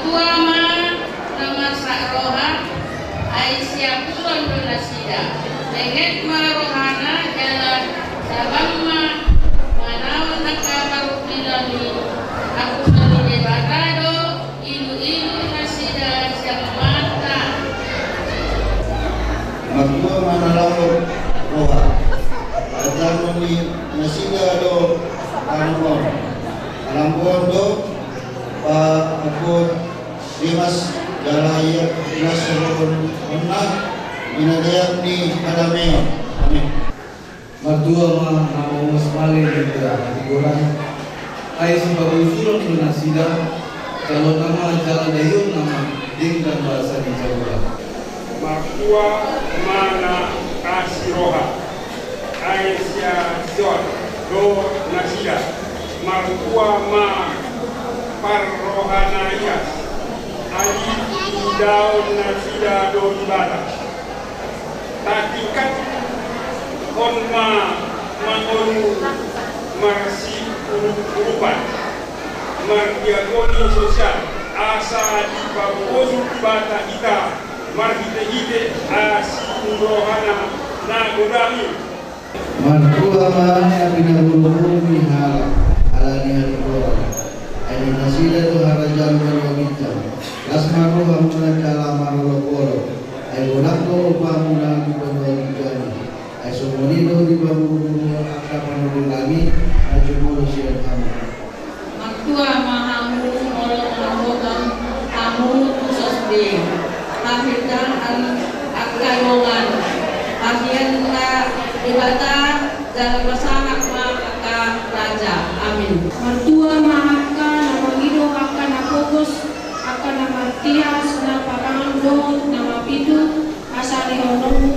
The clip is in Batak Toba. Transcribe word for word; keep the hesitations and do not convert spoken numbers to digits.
Tua ma na marsak roha, ai siapuran do nasida. Lenget ma rohana jala sabang ma manaon angka parungkilon i. Apusan ni Debata do ilu-ilu nasida sian mata. Martua ma na laho roha. Ajaron ni nasida do tano on. Alangkon do pa ampun Dimas jala ia las rohonna di na deak ni hadameon. Amin. Martua ma na mauas male di hatigoran. Ai sipabosuron do nasida, jalo nama jala daion nama denggan basa ni jagoran. Martua ma na asi roha. Ai siapuran do nasida. Martua ma parroha na ias. Ai idaon nasida do Debata. Tatingkat on ma mangolu marsiurup-urupan. Mardiakoni sosial asa dipabosu Debata hita. Marhite-hite asi ni rohana na godang i. Martua ma na pinaburu-buru ni halak ala ni hatigoran. Ai di nasida do harajaon banua ginjang. Las ma rohamuna jala marolop-olop. Ai godang do upamuna di banua ginjang i. Ai songon i do dipaburu-buru angka panungkulan i na jumolo sian hamu. Martua ma hamu molo manggohi hamu tu sosde. Hahitaan angka dongan. Hahian na Debata jala pasahat ma angka raja. Amin. Martua ma angka na mangido angka na pogos, angka na martias, na parangan dohot na mapitu, asa lehononmu